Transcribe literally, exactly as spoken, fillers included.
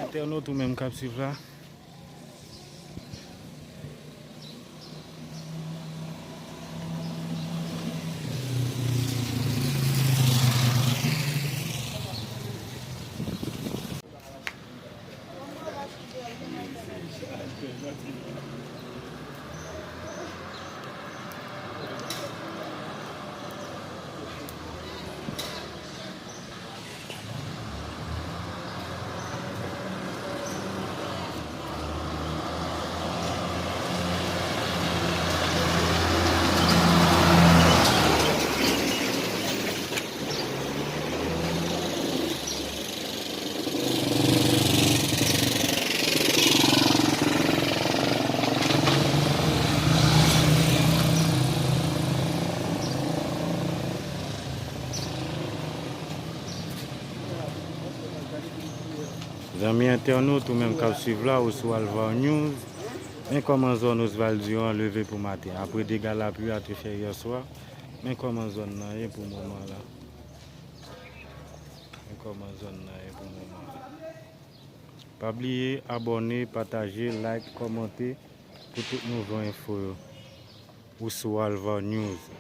Entènot ou menm k ap swiv la. Zanmi entènot ou menm k ap swiv la ou sou Alvar News, men kòman zòn Osvaldo an leve pou maten. Apre dega lapli a te fè yè swa, men kòman zòn nan ye pou moman la. Men kòman zòn nan ye pou moman la. Pa bliye abòne, pataje, like, kòmante pou tout nouvo enfo yo. Ou sou Alvar News.